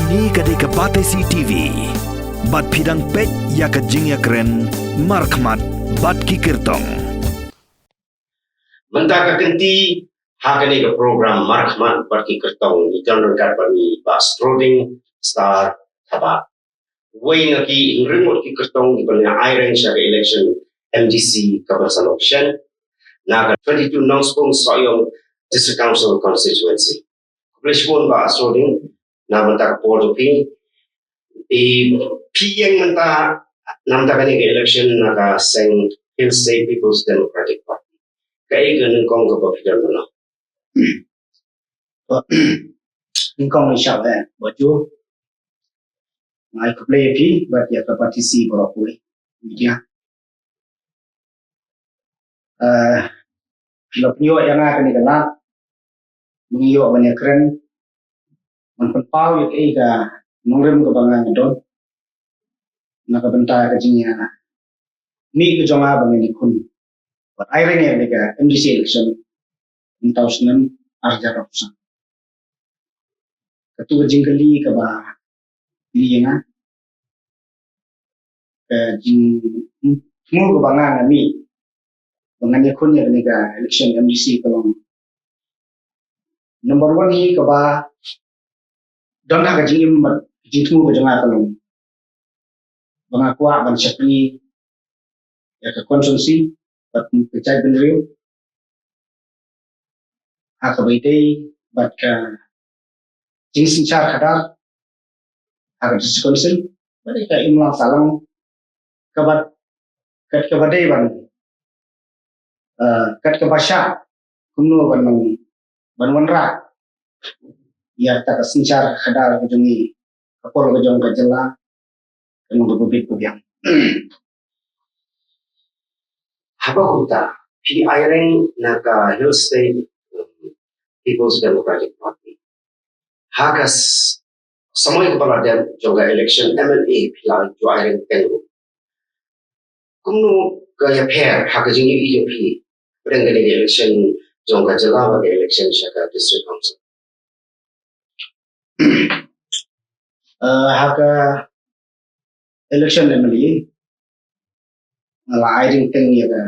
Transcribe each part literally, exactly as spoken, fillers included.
Hi ka dei ka Batesi T V. Bad phi dang peit ïa ka jingïakren markhmat bad ki kyrtong. Mynta ka kynti ha kane ka program markhmat bad ki kyrtong, ngi don ryngkat bad ngi Bah Stroding Star Thabah, wei na ki hynriew ngut ki kyrtong kiba la aireng sha ka election M D C kaba sa long shen na ka twenty-two Nongspung Sohiong District Council Constituency. Khublei shibun Bah Stroding na bynta ka por jong phi. I phi ïeng mynta na bynta kane ka election na ka seng Hill State People's Democratic Party. Kaei ka nyngkong kaba phi don mynno? Nyngkong, i shap eh, Bah Ju. Nga ai khublei ïa phi bad ïa ka Batesi baroh kawei, media. Eh, phi la pynïoh ïa nga kane ka lad, ngi ïoh ban ïakren, ban pynpaw ïa kaei ka nongrim kaba nga nga don na ka bynta ka jingïamih ka jong nga ba ngan ïakhun bad aireng ïa kane ka M D C election mynta u snem ar hajar arphew san. Katu ka jingkylli kaba kylli ïa nga, ka jingthmu kaba nga nga mih ba ngan ïakhun ïa kane ka election M D C ka long, number one, hi kaba don ha ka jingim bad ka jingthmu ka jong nga ka long ba nga kwah ban shakri ïa ka constituency bad ka jaitbynriew ha kaba ïadei bad ka jingsynshar khadar ha ka District Council bad ka imlang sahlang, kaba, kat kaba dei ban, eh, kat kaba shah kumno ban, ban wanrah ïa kata ka synshar khadar ka jong ngi, ka por ka jong ka jylla, ka nong ka bit ka biang. Haba kumta phi aireng na ka Hill State, um, People's Democratic Party. Ha ka s-, samoi kaba la dep jong ka election M L A phi la ju aireng teng. Kumno ka ïapher ha ka jingïohi jong phi pdeng kane ka election jong ka jylla bad ka election sha ka District Council? Eh, ha ka election M L A, nga la aireng teng ïa ka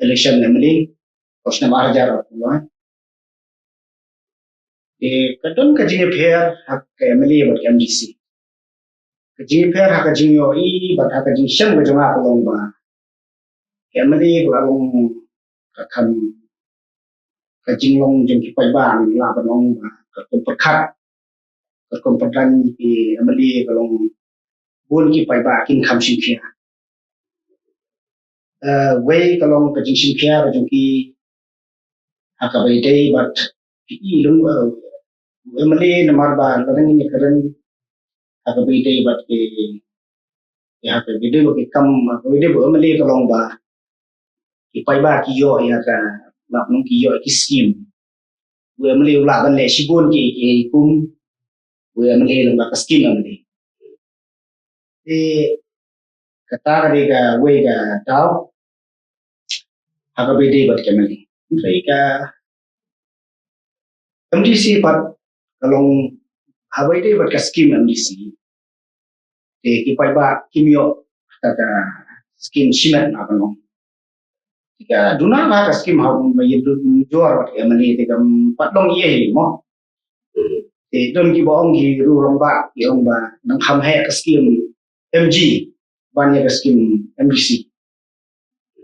election M L A ka snem ar hajar arphew lai. Eh, ka don ka jingïapher ha ka M L A bad ka M D C. Ka jingïapher ha ka jingïohi bad ha ka jingshem ka jong nga ka long ba ka M L A ka la long ka kam, ka jinglong jong ki paidbah, ngi lah ban ong ba ka kum pyrkhat, ka kum pyrkhat ki M L A ka long bun ki paidbah kin kham shim khia. Eh, wei ka long ka jingshim khia ka jong ki ha kaba ïadei bad ki i long, eh, M L A, namar ba la ngi ïakren ha kaba ïadei bad ki, ïa ha kaba ïadei bad ki kam, ha kaba ïadei bad M L A ka long ba ki paidbah ki ïoh ïa ka, lah nong ki ïoh ki skim. U M L A u lah ban leh shibun ki, ki kum, u M L A long ba ka skim M L A. Te kata ka dei kawei ka daw ha kaba ïadei bad ka M L A. Hynrei ka M D C pat ka long ha kaba ïadei bad ka skim M D C. Te ki paidbah kim ïoh kata ka skim shimet na ka long. Te ka duna ka, ka skim ha ba ïa jor bad ka M L A te kam pat long ïa hi mo. Te don kiba ong, ki riew rangbah ki ong ba nang kham heh ka skim M G ban ïa ka skim M D C.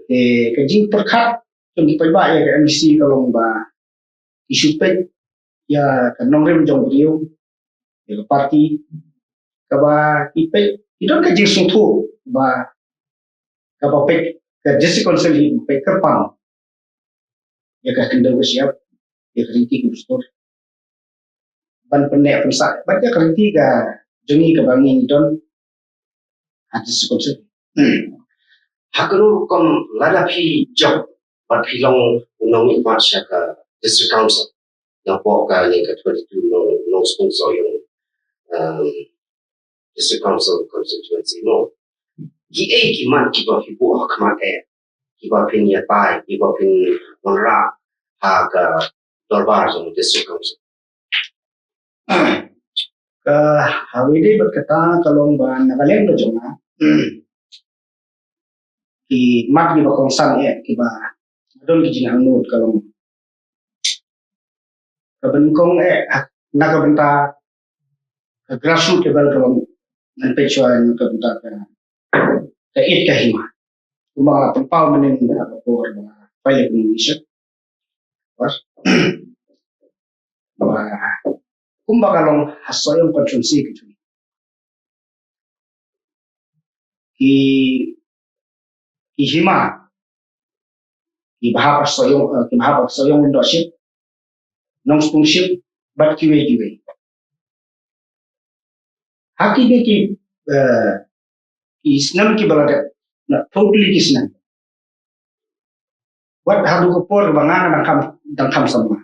Te ka jingpyrkhat jong ki paidbah ïa ka M D C ka long ba ki shu peit ïa ka nongrim jong briew, ïa ka party, kaba ki peit, ki don ka jingsngewthuh ba kaba peit ka District Council hi peit kyrpang ïa ka khyndew ka shyiap, ïa ka riti ka dustur, ban pynneh pynsah bad ïa ka riti ka jong ngi kaba ngi don ha District Council. Ha kano rukom lada phi jop bad phi long u nongmihkhmat sha ka District Council, nangpoh kane ka twenty-two Nong, Nongspung Sohiong, um, District Council constituency mo, kiei ki mat kiba phi buh ha khmat eh, kiba phin ïatai, kiba phin wanrah ha ka dorbar jong District Council? Ka hawei dei bad kata ka long ba na ka liang ka jong nga, ki mat kiba kongsan eh kiba don ki jinghangnud ka long ka ban kong eh na ka bynta ka grassroots level ka long ngan peit shuwa na ka bynta ka ka it ka hima. Kumba nga la pynpaw mynnin ha ka por ba nga file ïa ka nomination. Ba kumba ka long ha Sohiong constituency ka jong ki ki hima kiba hap ha Sohiong, eh, kiba hap ha Sohiong Lyngdoh Ship, Nongspung Ship bad kiwei kiwei. Ha kine ki, eh, ki snem kiba la dep, na totally ki snem. Wat haduh ka por ba nga nga dang kham, dang kham samla,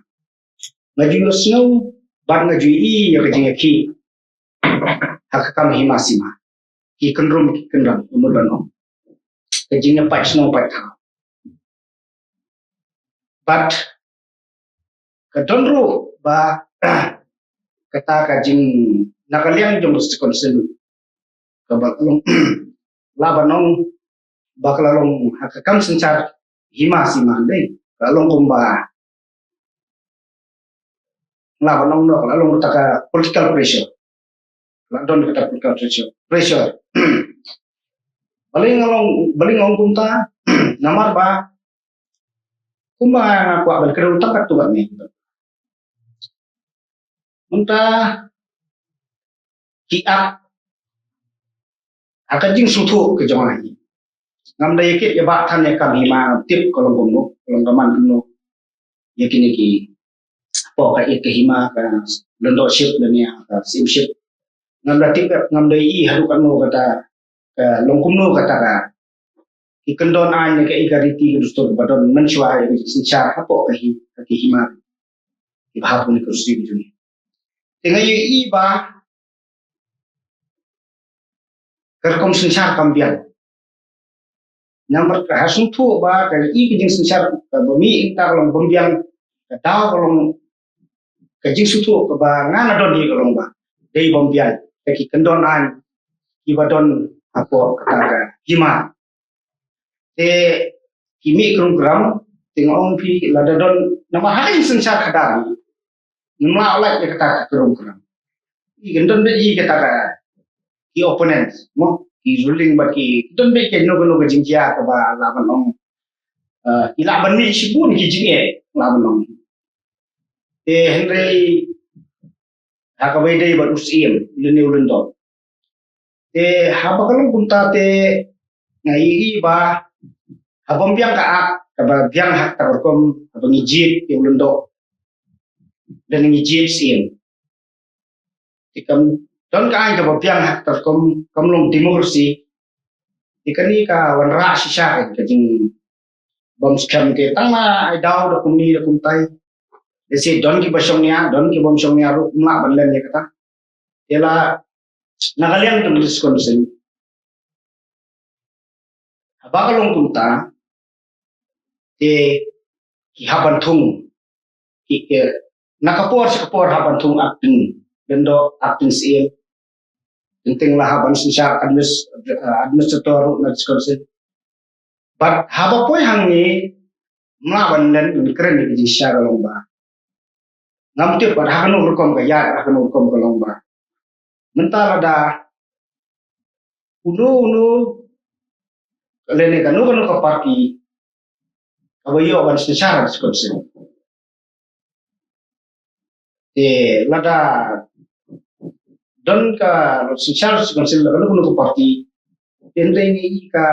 nga ju ïohsngew bad nga ju ïohi ïa ka jingïakhih ha ka kam hima sima, ki kynrum ki kynram, kumno ban ong, ka jingïapait shnong pait thaw. Bad ka don ruh ba kata ka jing na ka liang jong ka District Council kaba long la ban ong ba ka la long ha ka kam synshar hima sima dei, ka la long kumba la ban ong noh, ka la long kata ka political pressure. La don kata political pressure, pressure. Balei nga long, balei nga ong kumta? Namar ba kumba nga kwah ban kdew tang katto katne. Mynta ki ak ha ka jingsngewthuh ka jong nga hi, ngam da ïa kit ïa ba than ïa ka kam hima, ngam tip ka long kumno, ka long ka man kumno. Ïa kine ki, hapoh ka it ka hima, ka Lyngdoh Ship lane ka Syiem Ship, ngam da tip, ngam da ïohi haduh katno kata, ka long kumno kata ka, ki kyndon aiñ ne ka, ïa ka riti ka dustur ba don mynshuwa ïa ka jingsynshar hapoh ka hi, ka ki hima kiba hap ha kane ka constituency ka jong ngi. Te nga ïohi ba ka rukom synshar kam biang. Namar ka ha sngewthuh ba ka i ka jingsynshar kaba mih mynta ka long bym biang, ka daw ka long ka jingsngewthuh kaba nga nga don hi ka long ba dei bym biang ka ki kyndon aiñ kiba don hapoh kata ka hima. Te ki mih krum kram, te nga ong phi lada don namar ha ka jingsynshar khadar hi. Ngim lah lait ïa kata ka krum kram. I kan don beit i kata ka ki opponents mo, ki ruling bad ki don beit kano kano ka jingjia kaba lah ban ong, eh, i lah ban mih shibun ki jingeh lah ban ong. Te hynrei ha kaba ïadei bad u Syiem lane u Lyngdoh. Te haba ka long kumta te nga ïohi ba haba ym biang ka ak kaba biang ha kata ka rukom, haba ngi jied ïa u Lyngdoh lane ngi jied Syiem, te kam don ka aiñ kaba biang ha kata ka rukom, kam long democracy. Te kane ka wanrah shisha ka jing bym skhem te tang ma ai daw da kumne da kumtai. Lehse don kiba shongnia, don ki bym shongnia ruh, ym lah ban len ïa kata. Te la na ka liang jong ka District Council, haba ka long kumta te ki hap ban thung, ki, ki, na ka por sha ka por hap ban thung acting Lyngdoh, acting Syiem. Teng teng la hap ban synshar adminis-, eh, administrator ruh na District Council. Bad haba poi hangne, ym lah ban len ban kren ïa ka jingshisha ka long ba ngam tip bad ha kano ka rukom ka ïaid, ha kano ka rukom ka long ba mynta lada uno uno lane kano kano ka party kaba ïoh ban synshar District Council. Te lada don ka synshar District Council lada kano kano ka party, te hynrei ngi ka,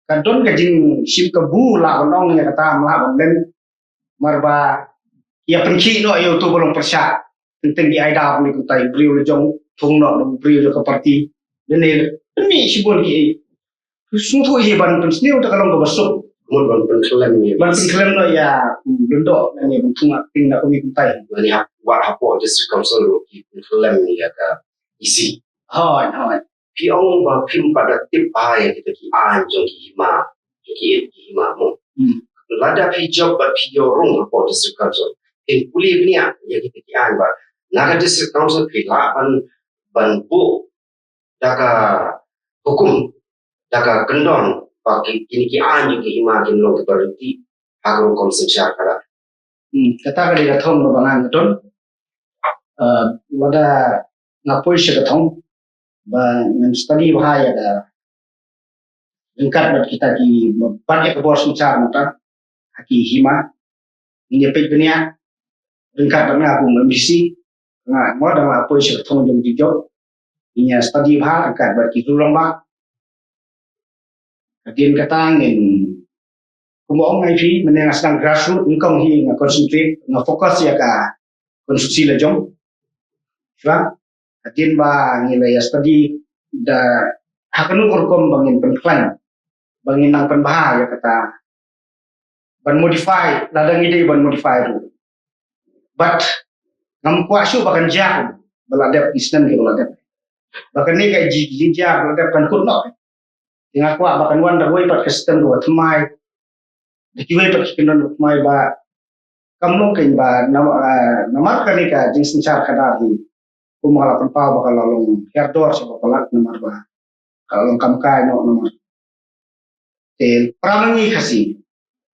ka don ka jingshim kabu lah ban ong ïa kata, ym lah ban len. Namar ba ïa pynkhih noh ïa uto ba long pyrshah. Teng teng ki ai daw ne kumta, u briew la jong thung noh u briew jong ka party. Lane pynmih shibun ki, sngewthuh hi ban pynsniew da ka long kaba suk. Mut ban pynkhlem ïa, ban pynkhlem noh ïa u Lyngdoh lane ban thung acting na kumne kumtai. Lane hap, wat hapoh District Council ruh ki pynkhlem ïa ka E C. Hooid, hooid. Phi ong ba phim pat da tip ba ïa kita ki aiñ jong ki hima, jong ki, ki hima mo. Hmm. Lada phi jop bad phi ïoh rung hapoh District Council, phin pule bniah ïa kita ki aiñ ba Na ka District Council phi lah ban, ban buh da ka hukum, da ka kyndon ba ki, kine ki aiñ jong ki hima kin long kiba ryntih ha ka rukom synshar khadar. Hmm, kata ka dei ka thong kaba nga nga don. Eh, lada nga poi sha ka thong ba ngan study bha ïa ka ryngkat bad kita ki, bad ïa ka bor synshar mynta ha ki hima. Ngin ïa peit bniah ryngkat bad nga kum M D C. Nga, nga da nga poi sha ka thong jong ki jop. Ngin ïa study bha ryngkat bad ki ruh long ba. Hadien kata ngin, kumba ong nga ïa phi, mynne nga sdang grassroots, nyngkong hi nga concentrate, nga focus ïa ka constituency la jong. Shuwa, hadien ba ngi la ïa study da ha kano ka rukom ba ngin pynkhlaiñ, ba ngin nang pynbha ïa kata, ban modify, lada ngi dei ban modify ruh. But ngam kwah shuh ba kan jia, ba la dep, ki snem kiba la dep. Ba kane ka ji, jingjia ba la dep kan kut noh. Te nga kwah ba kan wan da kawei pat ka system kaba thymmai, da kiwei pat ki kyndon kaba thymmai, ba kam long kein ba nam-, ah, namar kane ka jingsynshar khadar hi, kum nga la pynpaw ba ka la long hiar dor sha ba palat namar ba ka la long kam kai noh namar. Te para ma ngi Khasi,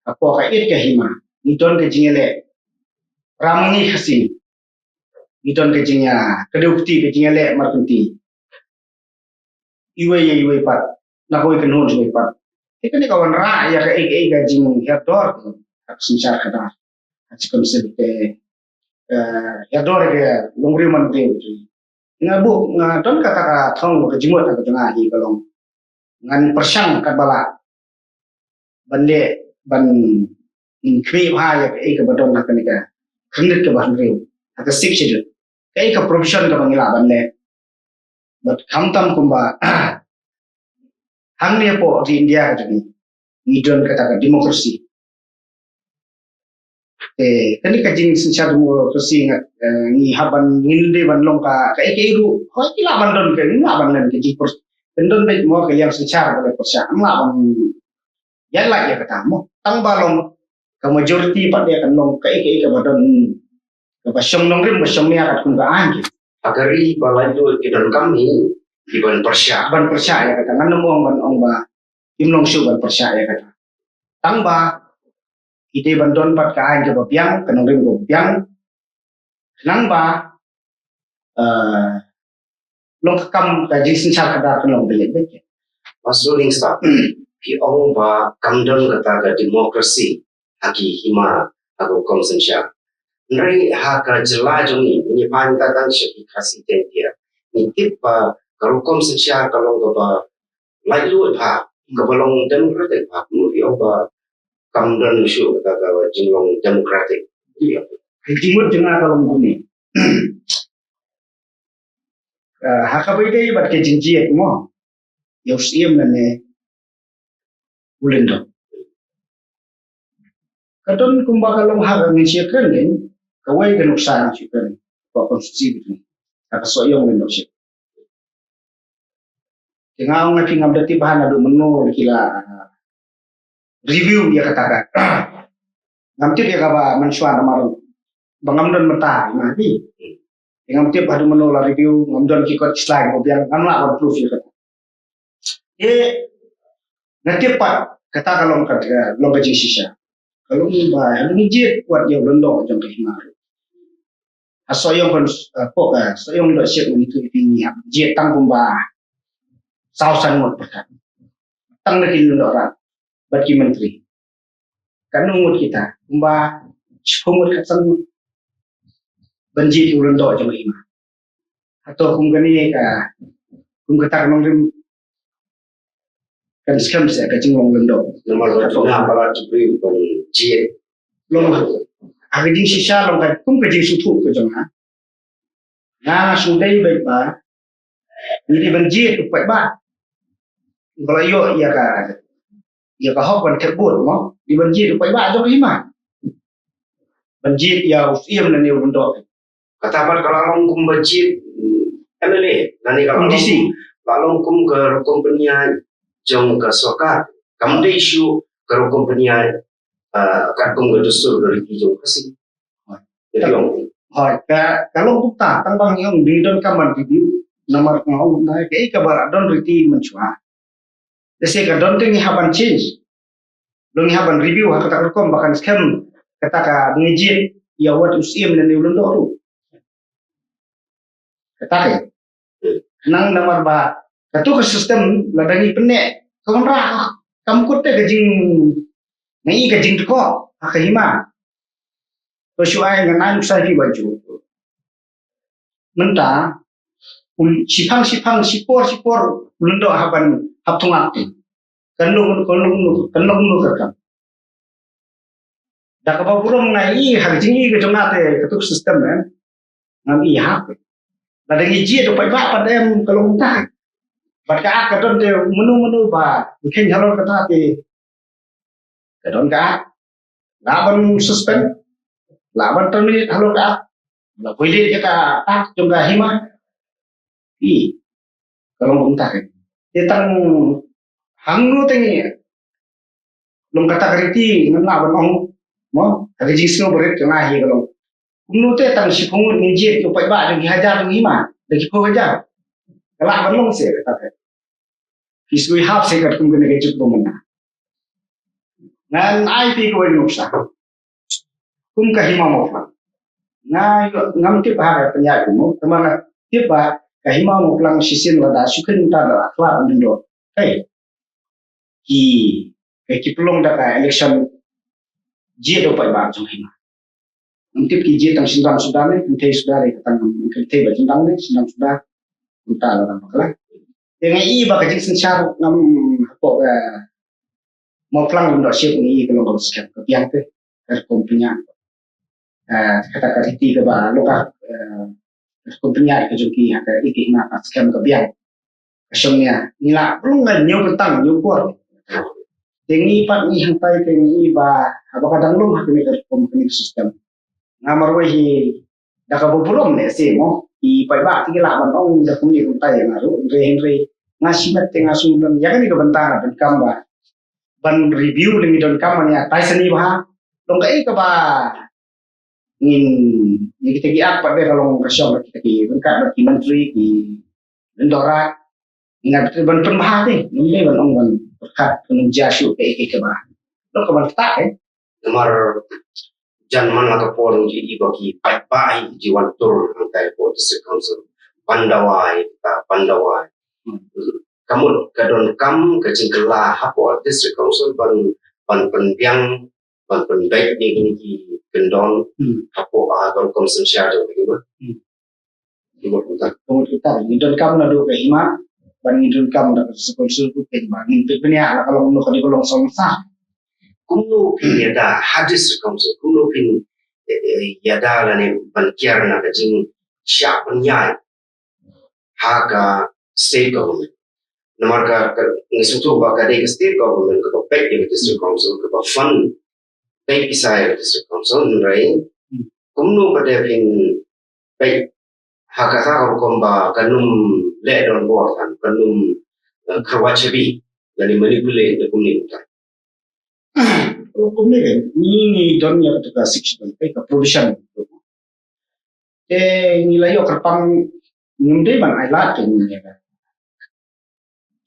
hapoh ka ïit ka hima, ngi don ka jingïaleh. Para ma ngi Khasi, ngi don ka jingïa, ka dewkti, ka jingïaleh markynti. Iwei ïa iwei pat, na kawei ka kynhun sha kawei pat. Te kane ka wanrah ïa kaei kaei ka jinghiar dor ha ka synshar khadar. Ha ka synshar te, eh, hiar dor ïa ka longbriew manbriew. Nga buh, nga don kata ka thong, ka jingmut ka jong nga hi ka long, ngan pyrshang katba lah ban leh, ban khmih bha ïa kaei kaba don ha kane ka khyrnit kaba hynriew, ha ka Sixth Schedule. Kaei ka provision kaba ngi lah ban leh. Bad khamtam kumba hangne hapoh ri India ka jong ngi, ngi don kata ka democracy. Te kane ka jingsynshar democracy nga, eh, ngi hap ban, ngin dei ban long ka, kaei kaei ruh, hooid ki lah ban don ka, ngi lah ban len ka jingpyr-, kan don beit mo ka liang synshar ba la pyrshah, ngim lah ban ïaid lait ïa kata mo. Tang ba long ka majority pat ïa kan long kaei kaei kaba don, kaba shong nongrim ba shong nia katkum ka aiñ ki. Ha ka ri ba laitluid ki donkam hi ki ban pyrshah. Ban pyrshah ïa kata, ngan ym ong ban ong ba kim long shuh ban pyrshah ïa kata. Tang ba ki dei ban don pat ka aiñ kaba biang, ka nongrim kaba biang. Khnang ba, eh, long ka kam ka jingsynshar khadar kan long ba ïaid beit. Master Lyngstad, phi ong ba kam don kata ka democracy ha ki hima, ha ka rukom synshar. Hynrei ha ka jylla jong ngi, ngi phan ta tang sha ki Khasi Jaiñtia, ngi tip ba ka rukom synshar ka long kaba laitluid bha, kaba long democratic bha. Kumno phi ong ba kam don shuh kata ka jinglong democratic? Ka jingmut jong nga ka long kumne. Ah, ha kaba ïadei bad ka jingjied mo ïa u Syiem lane u Lyngdoh, ka don kumba ka long ha ka, ngin shu kren, kawei ka nuksa ngi shu kren, ka constituency, ha ka Sohiong Lyngdoh Ship. Te nga ong nga phi, ngam da tip ba naduh mynno ki la review ïa kata ka. Ngam tip ïa kaba mynshuwa namar ba ngam don mynta, ma di. Te ngam tip haduh mynno la review, ngam don ki kot ki slide ba biang, ngam lah ban proof ïa kata. Te nga tip pat kata ka long ka, long ka jingshisha. Ka long ba haduh ngi jied, wat ïa u Lyngdoh jong ka hima ruh. Ha Sohiong kan, eh, pok, eh, Sohiong Lyngdoh Ship ngi tu, ngi hap jied tang kumba saw san ngut pyrkhat. Tang da ki Lyngdoh Rat bad ki myntri. Katno ngut kita? Kumba shiphew ngut, khatsan ngut ban jied ïa u Lyngdoh jong ka hima. Hato kum kane ka, kum kata ka nongrim kan skhem seh ka jinglong Lyngdoh? Namar ba jong nga palat ki briew ban jied. Long ha ka jingshisha, long ka kum ka jingsngewthuh ka jong nga. Nga shu dei beit ba ngi dei ban jied u paidbah. Ba la ïoh ïa ka, ïa ka hok ban thep vote mo, dei ban jied u paidbah jong ka hima. Ban jied ïa u Syiem lane u Lyngdoh. Kata pat ka la long kum ba jied, mm, M L A, lane ka la long, M D C, la long kum ka rukom pynïaid jong ka sorkar. Kam dei shuh ka rukom pynïaid, ah, katkum ka dustur ka riti jong ka Khasi. Ïa ka long. Hooid, ka, ka long kumta, tang ba ngi ong ngi donkam ban review. Namar nga ong kumta, kaei kaba la don riti mynshuwa. Lehse ka don te ngi hap ban change. Long ngi hap ban review, ha kata ka rukom ba kan skhem, kata ka ba ngi jied ïa wat u Syiem lane u Lyngdoh ruh. Kata ka. Nang namar ba katu ka system lada ngi pynneh, ka wanrah, kam kut te ka jing, ngi ka jingdkoh ha ka hima. To shu ai ngan ai nuksa phi ba ju. Mynta, un shipang shipang, shipor shipor, u Lyngdoh hap ban hap thung ak. Kan long, kan long, kan long, kan long. Da kaba burom nga i ha ka jing i ka jong nga te katu ka system, eh. Ngam i ha. Lada ngi jied u paidbah pat em ka long kumta. Bad ka ak ka don te mano mano ba ngi kheiñ halor kata te ka don ka ak. Lah ban suspend, lah ban terminate halor ka ak. Lah violate ïa ka ak jong ka hima. I, ka long kumta. Te tang hangno te ngi long kata ka riti ngan lah ban ong. Mo, ka jingsngew barit ka nga hi ka long. Kumno te tang shiphew ngut ngin jied ïa u paidbah jong ki hajar jong hima, da ki phew hajar. Ka lah ban long se kata te. Phi sngewhap se katkum kane ka juk ba mynta. Ngan ai phi kawei ka nuksa. Kum ka hima Mawphlang. Nga ngam tip ha ka pynïaid kumno, tangba nga tip ba ka hima Mawphlang shisien lada shu kheiñ mynta da la khlad ban don. Hei. Ki, ki pynlong da ka election jied u paidbah jong hima. Ngam tip ki jied tang shynrang suda ne, kynthei suda ne, tang kynthei ba shynrang ne, shynrang suda. Kumta la tang bakla. Te nga i ba ka jingsynshar ngam hapoh ka Mawphlang Lyngdoh Ship ngi i ka long ka skhem ka biang te. Ka rukom pynïaid. Eh, kata ka riti kaba lokak, eh, ka rukom pynïaid ka jong ki ha ka i ki hima ka skhem ka biang. Ka shong nia, ngi lah, long nga ñiew bynta, ñiew por. Te ngi pat ngi hangtai te ngi ba, haba ka dang long ha kane ka rukom kane ka system. Nga marwei hi, da kaba burom ne se mo, i paidbah te ki lah ban ong da kumne kumtai ïa nga ruh, hynrei hynrei nga shimet te nga sngewdon ïa kane ka bynta nga donkam ba ban review lane ngi donkam ban ïa tai sani bha. Long kaei kaba ngin, ngin kita ki ak pat de ka long ka shong kita ki ryngkat bad ki myntri ki lyngdoh raid. Ngin ap ban pynbha te, ngin dei ban ong ban pyrkhat pynjah shuh kaei kaei kaba. Long kaba ktah eh. Namar jan man la ka por ngi i ba ki paidbah hi ki wan tur hangtai hapoh District Council. Ban dawa ïa kita, ban dawa. Hmm. Ka mut ka donkam ka jingkylla hapoh District Council ban, ban pynbiang, ban pynbeit ïa kine ki kyndon, hmm, hapoh, ah, ka rukom synshar jong ka hima. Hmm. Ka mut kumta. Ka mut kumta. Ngi donkam naduh ka hima, ban ngi donkam da ka District Council ruh, kynba ngin pynbeit ïa la ka long, ka dei ka long song sa. Kumno phin ïada ha District Council, kumno phin, eh, eh, ïada lane ban kiar na ka jingshah pynïaid ha ka state government. Namar ka, ka, ngi sngewthuh ba ka dei ka state government kaba peit ïa ka District Council, kaba fund, peit pisa ïa ka District Council, hynrei kumno pat de phin peit ha kata ka rukom ba kan ym leh donbor, kan ym, eh, kyrwat shabi lane manipulate da kumne kumta. Kumne, ngi, ngi don ïa kata ka section, eh, ka provision. Te ngi la ïoh kyrpang, ngim dei ban ailad ïa ka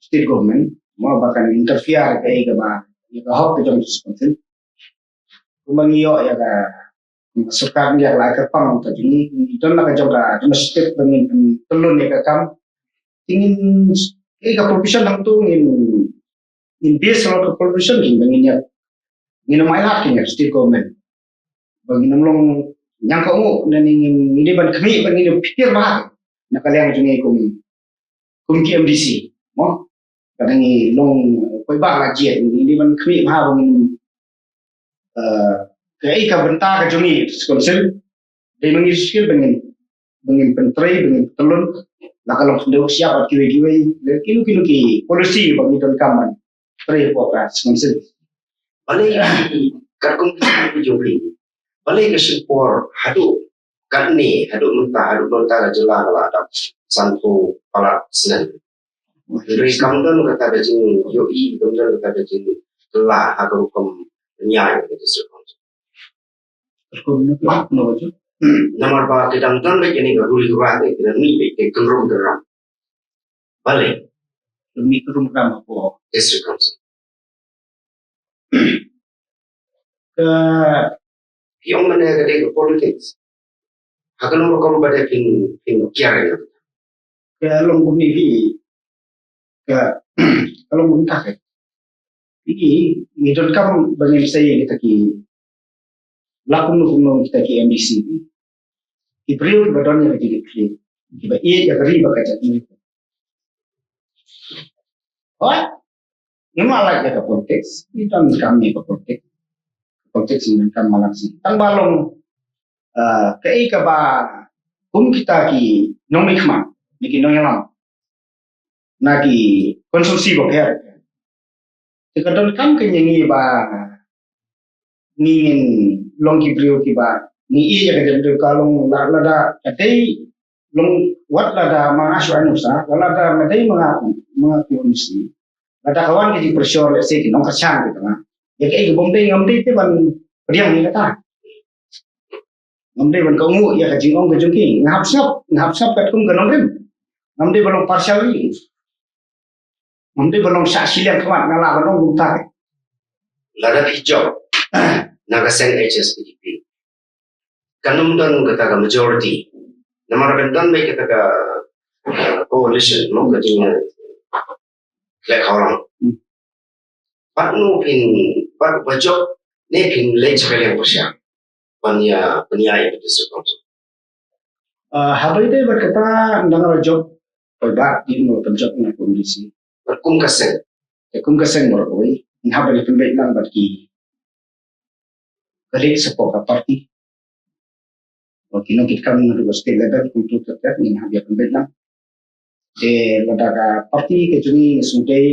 state government, mo ba kan interfere ïa ka, ïa ka hok ka jong ka District Council. Kumba ngi ïoh ïa ka sorkar India ka la kyrpang ta jong ngi, ngi don la ka jong ka, jong ka state ba ngin pynlong ïa ka kam. Te ngin, ïa ka provision hangto ngin, ngin base la ka provision ngin, ba ngin ïa, ngin ym ailad ïa ka state government. Ba ngin ym long ñiangkynduh ne ngin, ngin dei ban khmih, ba ngin ym pyrkhat bha na ka liang jong ngi kum, kum ki M D C, mo. Ka dang ngi long paidbah la jied, ngin dei ban khmih bha ba ngin, eh, kaei ka bynta ka jong ngi District Council. Dei ma ngi skill ba ngin, ba ngin pyntrei, ba ngin pynlong la ka long khyndew siap bad kiwei kiwei, kino kino ki policy ba ngi donkam ban trei hapoh ka District Council. Balei katkum ki jong phi, balei ka shim por haduh katne, haduh mynta, haduh mynta ka jylla ka la dap sanphew palat snem. Hynrei kam don kata ka jingïohi, kam don kata ka jingkylla ha ka rukom pynïaid ka District Council. Rukom ne phi, no ju? Namar ba ki dang don bad kane ka huri hura, ki dang mih bad ka kynrum kynram. Balei? Mih kynrum kynram hapoh District Council. Ka, phi ong mynne ka dei ka politics. Ha kano rukom pat phin, phin kiar ïa ka? Ka long kumne phi, ka, ka long kumta ka. Phi, ngi donkam ba ngin sei kita ki, la kumno kumno kita ki M D C. Ki briew kiba don ïa ka jingkitkhlieh, kiba ïeit ïa ka ri bad ka jaitbynriew. Hooid. Ngim lah lait ïa ka politics, ngi donkam ïa ka politics. Politics ngi donkam malang sien. Tang ba long, eh, kaei kaba kum kita ki nongmihkhmat, ne ki nongïalam na ki constituency bapher. Te ka donkam kein ïa ngi ba ngi ngin long ki briew kiba ngi ïeit ïa ka jaitbynriew, ka long la, lada ka dei long wat lada ma nga shu ai nuksa, wat lada ma dei ma nga, ma nga ki M D C. Lada ka wan ka jingpressure, let's say, ki nongkyrshan kita nga, ïa kaei ka bym dei, ngam dei te ban pdiang ïa kata. Ngam dei ban kohnguh ïa ka jingong ka jong ki. Nga hap sngap, nga hap sngap katkum ka nongrim. Ngam dei ban long partial. Ngam dei ban long shah shiliang khmat, nga lah ban long kumta. Lada phi jop na ka seng H S P D P, kan ym don kata ka majority. Namar kan don beit kata ka, eh, coalition, mo, ka jing, eh, khlek hawlang. Hmm. Pat no phin, pat ba jop ne phin leit sha ka liang pyrshah ban ïa, ban ïa ïa ka District Council. Ah, haba ïadei bad kata, ynda nga la jop paidbah, dei mo pynjop nga kum M D C. Bad kum ka seng. Te kum ka seng baroh kawei, ngi hap ban ïa pynbeit lang bad ki colleagues hapoh ka party. Bad ki nongkitkam naduh state level, kumtu ter ter, ngi hap ïa pynbeit lang. Te lada ka party ka jong ngi, ngi sngewdei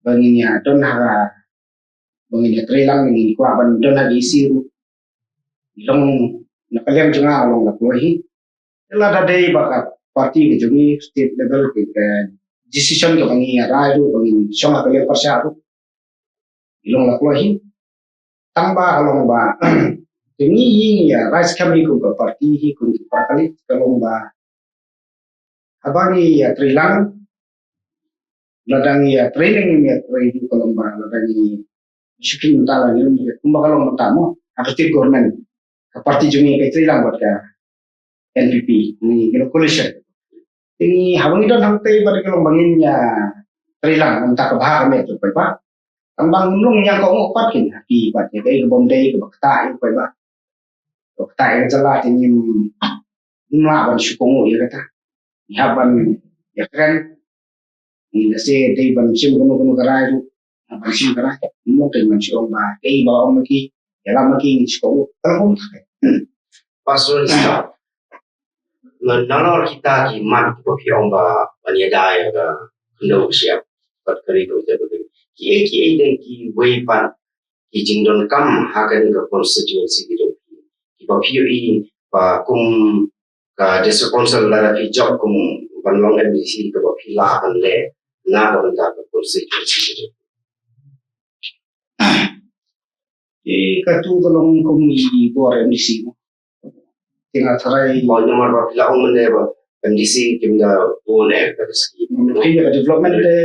ba ngin ïa don ha ka, ba ngin ïa trei lang, ngin kwah ban don ha ka E C ruh. Long na ka liang jong nga long la kloi hi. Te lada dei ba ka party ka jong ngi state level ka, ka decision kaba ngi ïa rai ruh ba ngin shong ha ka liang pyrshah ruh, long la kloi hi. Tang ba ka long ba te ngi ïa rai skhem hi kum ka party hi, kum ki party ka long ba haba ngi ïa trei lang, lada ngi ïa trei ne ngim ïa trei ruh, ka long ba lada ngi shu kynmaw mynta la ngi ïa, kumba ka long mynta mo, ha ka state government, ka party jong ngi ka trei lang bad ka N P P, ngi, ngi long coalition. Te ngi, haba ngi don hangtei bad ka long ba ngin ïa trei lang, mynta ka bha ka met jong paidbah. Tang ba ngim long ñiang kohnguh pat kein ha ki, bad ïa kaei ka bym dei kaba ktah ïa paidbah. Kaba ktah ïa ka jylla te ngim, ngim lah ban shu kohnguh ïa kata. Ngi hap ban ïakren. Ngi lehse dei ban shim kano kano ka rai ruh, ban shim ka rai. Ngim long kein ban shu ong ba kaei ba ong ma ki, ïalam ma ki, ngi shu kohnguh. Ka long kumta kein. Pastor Islam, nalor kita ki mat kiba phi ong ba ban ïada ïa ka khyndew ka shyiap bad ka ri ka jaitbynriew, kiei kiei de kiwei pat ki jingdonkam ha kane ka constituency ki jong phi, kiba phi ïohi ba kum ka District Council, lada phi jop kum ban long M D C, kaba phi lah ban leh na ka bynta ka constituency. Te katu ka long kum i bor M D C. Te nga tharai, oh, namar ba phi la ong mynne ba M D C kim da bun eh ka ski. Phi ïa ka development te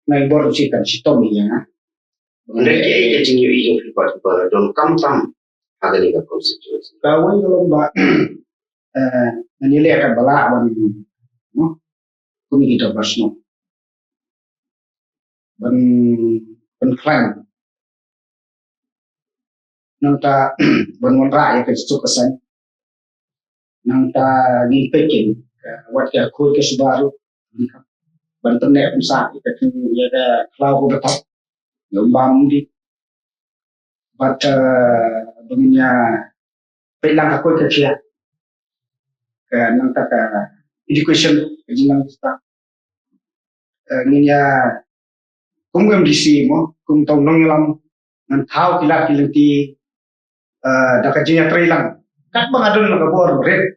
na i bor M D C kan shitom ïa nga. Hynrei kiei ka jingïohi jong phi pat ba donkam tam ha kane ka constituency? Kawei ka long ba, eh, ngan ïaleh katba lah ban, no? Kum kita ba sngewbha ban pynkhlaiñ. Nangta ban wanrah ïa ka jingsuk ka saiñ. Nangta ngin peit kein, ka, wat ka khuid ka suba ruh, ban pynneh pynsah ïa ka, ïa ka khlaw kaba thap, ïa u bam u dih. Bad, eh, ba ngin ïa peit lang ka khuid ka khia. Ka nangta ka education, ka jingnang ka, eh, ngin ïa kum ka M D C mo, kum tang nongïalam, ngan thaw ki lad ki lynti, eh, da ka jingïatrei lang. Katba nga don la ka bor rit,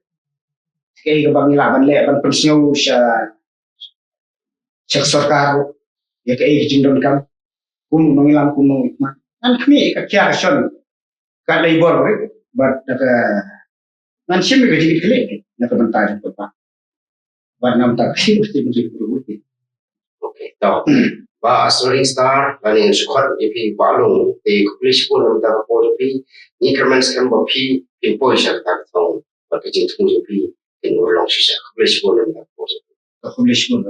kaei kaba ngi lah ban leh ban pynsngew sha, sha ka sorkar ruh ïa kaei ka jingdonkam, kum nongïalam, kum nongmihkhmat. Ngan khmih ka khia ka shon, kat la i bor rit. Bad da ka ngan shim ka jingkitkhlieh na ka bynta jong ka paidbah. Bad namar ka shim ka jingkitkhlieh. Okay, to. Bah Shooting Star, lane shu khot ïa phi Bah Lung, te khublei shibun namar ka por jong phi. Ngi kyrmen skhem ba phi phin poi sha kata ka thong. Bad ka jingthmu jong phi kin urlong shisha. Khublei shibun namar ka por jong phi. Khublei shibun.